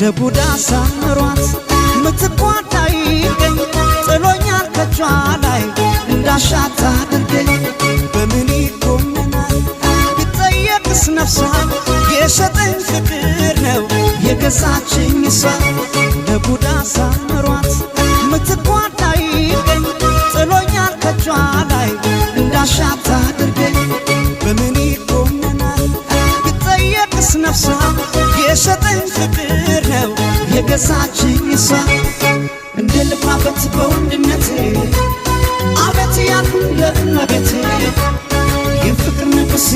ለቡዳ ሳምሯት ምትኳን አይገኝ፣ ጥሎኛል ከቿ ላይ እንዳሻት አድርገኝ። በምን ይኮነናል ቢጠየቅስ ነፍሷ? የሸጠኝ ፍቅር ነው የገዛችኝ እሷ። ለቡዳ ሳምሯት ምትኳን አይገኝ፣ ጥሎኛል ከቿ ላይ እንዳሻት አድርገኝ። በምን ይኮነናል ቢጠየቅስ ነፍሷ? የሸጠኝ ፍቅር ነው የገዛችኝ እሷ። እንደ ልኩራበት በወንድነቴ፣ አቤት ያልኩ ለእመቤቴ፣ የፍቅር ንጉሥ።